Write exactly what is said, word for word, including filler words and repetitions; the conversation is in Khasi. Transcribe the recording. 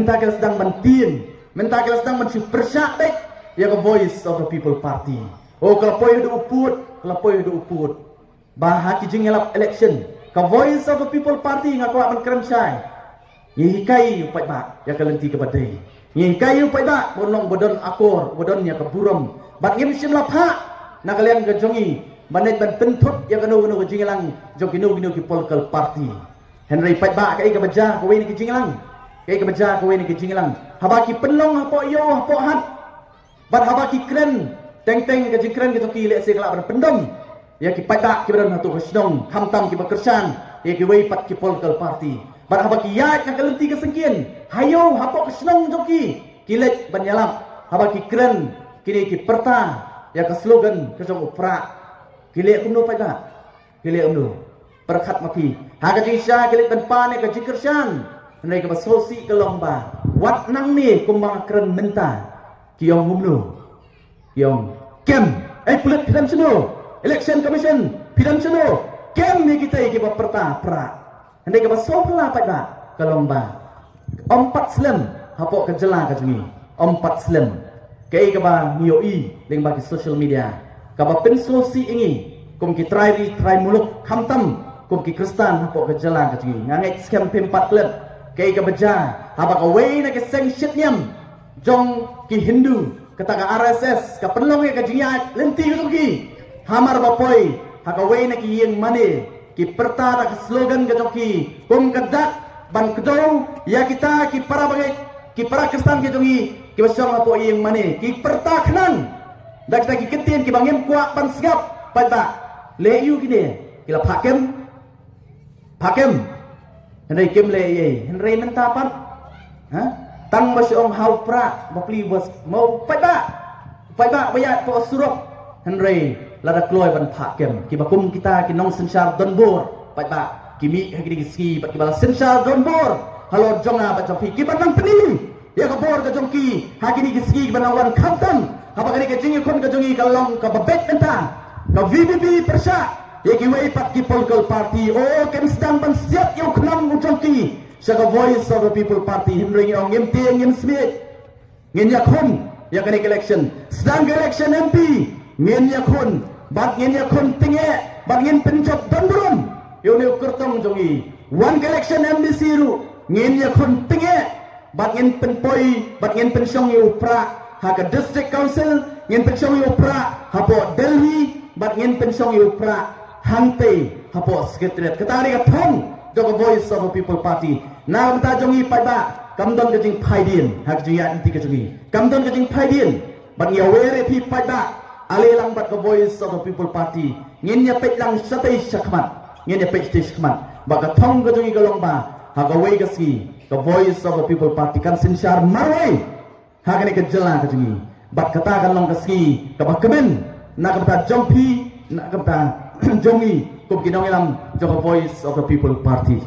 Mynta ki la sdang ban tieng, mynta ki la sdang ban shu pyrshah beit ïa ka Voice of the People Party. O ka la poi haduh u pud, ka la poi haduh u pud. Ba ha ki jingïalap election, ka Voice of the People Party nga kwah ban kren shai. Ngi hikai ïa u paidbah ïa ka lynti kaba dei. Ngi hikai ïa u paidbah ba long ba don akor, ba don ïa ka burom. Bad ngim shym la phah na ka liang ka jong ngi ban leit ban pynthut ïa kano kano ka jingïalang jong kino kino ki political party. Hynrei paidbah, kaei kaba jia kawei na ki jingïalang, kaei kaba jia kawei na ki jingïalang. Haba ki pynlong hapoh ïew hapoh hat, bad haba ki kren teng teng ka jingkren ka jong ki, lehse ka lah ban pyndem ïa ki paidbah kiba don hato ka shnong, khamtam kiba kyrshan ïa kiwei pat ki political party. Bad haba ki ïaid na ka lynti ka syngkien ha ïew hapoh ka shnong jong ki, ki leit ban ïalap, haba ki kren kine ki pyrta ïa ka slogan ka jong u Prah, ki leh kumno paidbah? Ki leh kumno? Pyrkhat ma phi, ha ka jingshisha ki leit ban pan ïa ka jingkyrshan. Hynrei kaba sngewsih ka long ba wat nangne kumba nga kren mynta, ki ong kumno? Ki ong, kem. Ei pulit, phi don shano? Election Commission, phi don shano? Kem ïa kita kiba pyrta Prah. Hynrei kaba sngewphylla paidbah ka long ba ym pat slem hapoh ka jylla ka jong ngi, ym pat slem. Kaei kaba ngi ïohi lyngba ki social media kaba pynsngewsih ïa ngi kum ki trai ri trai muluk, khamtam kum ki Khristan hapoh ka jylla ka jong ngi. Nga ngeit skhem phim pat klet kaei kaba jia haba kawei na ki seng shitniam jong ki Hindu, kata ka R S S, ka pynlong ïa ka jingïaid lynti ka jong ki. Hamar ba poi ha kawei na ki ïing mane, ki pyrta da ka slogan ka jong ki kum ka dak ban kdew ïa kita ki para bangeit, ki para Khristan ki jong ngi kiba shong hapoh ïing mane. Ki pyrta khnang da kita ki kyntien kiba ngim kwah ban sngap. Paidbah, leh aiu kine? Ki la phah kem? Phah kem? Hynrei kim leh ei ei. Hynrei mynta pat, ha, tang ba shu ong ha u Prah ba plie bus, mo paidbah, paidbah ba ïaid hapoh surok. Hynrei lada kloi ban phah kem, kiba kum kita ki nongsynshar donbor, paidbah, ki mih ha kine ki sngi bad kiba la synshar donbor halor jong nga bad jong phi, kiba nang pyni ïa ka bor ka jong ki ha kine ki sngi kiba nang wan, khamtam haba kane ka jingïakhun ka jong ngi ka long kaba beit mynta. Ka V P P pyrshah ïa kiwei pat ki political party, o, kin sdang ban siat ïa u khnam u jong ki sha ka Voice of the People Party. Hynrei ngi ong ngim tieng, ngim smiej. Ngin ïakhun ïa kane ka election. Sdang ka election M P, ngin ïakhun bad ngin ïakhun tyngeh bad ngin pynjop donburom ïa une u kyrtong jong ngi. Wan ka election M D C ruh ngin ïakhun tyngeh bad ngin pynpoi bad ngin pynshong ïa u Prah ha ka District Council, ngin pynshong ïa u Prah hapoh Delhi bad ngin pynshong ïa u Prah hangtei hapoh Secretariat. Kata ka dei ka thong jong ka Voice of the People Party. Na ka bynta jong ngi paidbah, kam don ka jingphaidien ha ka jingïaid lynti ka jong ngi, kam don ka jingphaidien. Bad ngi aware ïa phi paidbah, ale lang bad ka Voice of the People Party ngin ïa peit lang shatei shakhmat, ngin ïa peit shatei shakhmat. Bad ka thong ka jong ngi ka long ba ha kawei ka sngi ka Voice of the People Party kan synshar marwei ha kane ka jylla ka jong ngi. Bad kata kan long ka sngi kaba kmen na ka bynta jong phi, na ka bynta jong ngi kum ki nongïalam jong ka Voice of the People Party.